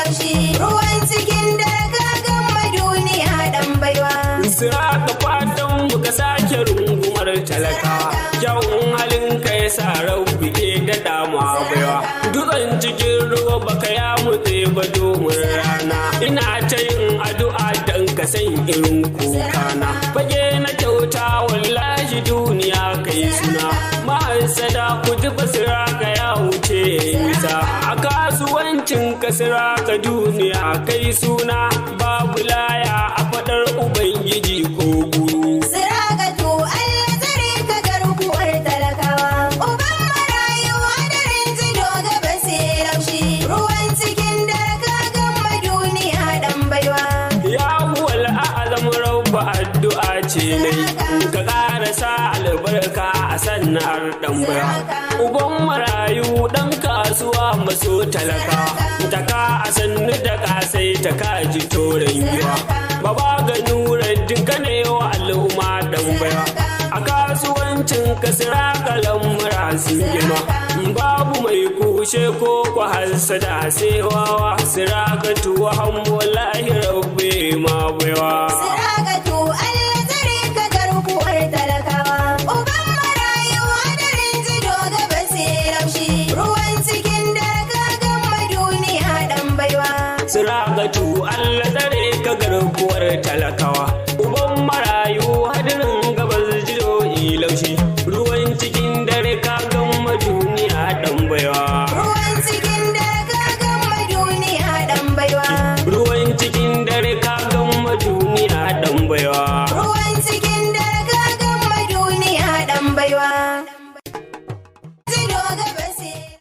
laushi. Ruwan cikin dare ka gama duniya dan baiwa. Sira ka fatan muka sake rungumar talakawa. Kyawun halin ka ya sa rabbi ke daɗa ma baiwa. Dutsen cikin ruwa baka ya mutse ba domin rana. Ina ta yin addu'a dan ka san irin kukana. Fage na kyauta wallahi duniya kai suna. Ma'ansada ku ji basira ka ya wuce nisa. A kasuwancin ka sira ka duniya kai suna. Babu laya a faɗar Ubangiji ko guru. Siragatu Allah tsare ka garkuwar talakawa. Uban marayu hadarin jido gaba sai laushi. Ruwan cikin dare ka gama duniya dan baiwa. Ya huwal a'azam rabba addu'a ce nai ka ƙara sa albarka a sana'ar ɗan baya. Uban marayu ɗan kasuwa maso talaka, taka a sannu da kasai ta kaji toren giwa. Baba ga Nuruddin ka ne wa al'umma ɗan baya. A kasuwancin ka sira lamura sun girma. Babu mai kushe ko kwa hassada sai wawa siragatu wa hammu lahi rabbi ma baiwa. Siragatu Allah tsare ka garkuwar talakawa. Uban marayu hadarin jido gaba sai laushi. Ruwan cikin dare ka gama duniya dan baiwa. Siragatu Allah tsare ka garkuwar talakawa.